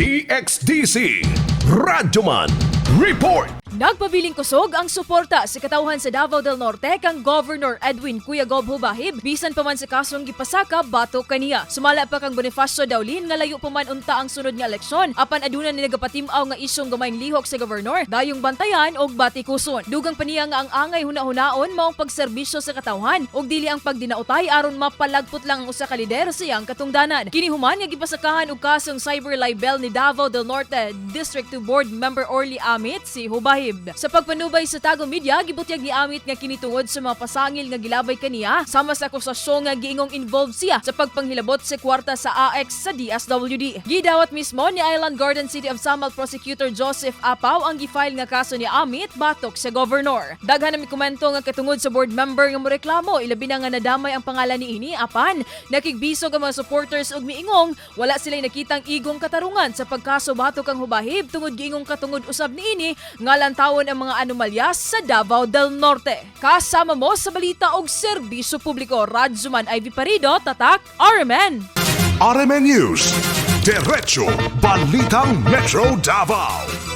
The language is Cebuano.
DXDC Radyoman Report. Nagpabiling kusog ang suporta sa katawhan sa Davao del Norte kang Governor Edwin Cuya Gob Hubahib bisan pa man sa kasong gipasaka batok kaniya. Sumala pa kang Bonifacio Daulin nga layo pa man unta ang sunod nga eleksyon, apan aduna ni nagapatim-aw nga isyong gamayng lihok sa governor dayong bantayan og batikuson. Dugang pa niya nga ang angay hunahunaon maong pagserbisyo sa katawhan ug dili ang pagdinautay aron mapalagpot lang ang usa ka lider sa iyang katungdanan. Kini human nga gipasakahan og kasong cyber libel ni Davao del Norte District 2 Board Member Orly Amit si Hubahib. Sa pagpanubay sa Tago Media, gibutyag ni Amit nga kini tungod sa mga pasangil nga gilabay kaniya sama sa akusasyon nga giingong involved siya sa pagpanghilabot sa kwarta sa AX sa DSWD. Gidawat mismo ni Island Garden City of Samal Prosecutor Joseph Apaw ang gifile nga kaso ni Amit batok sa governor. Daghan na komento nga katungod sa board member nga moreklamo, ilabi na nga nadamay ang pangalan niini, apan nakigbisog ang mga supporters ug miingong wala sila'y nakitang igong katarungan sa pagkaso batok kang Hubahib tungod giingong katungod usab niini nga lantawon ang mga anomalya sa Davao del Norte. Kasama mo sa balita og serbisyo publiko, Radzuman Ivy Parido, Tatak, RMN. RMN News. Diretso Balitang Metro Davao.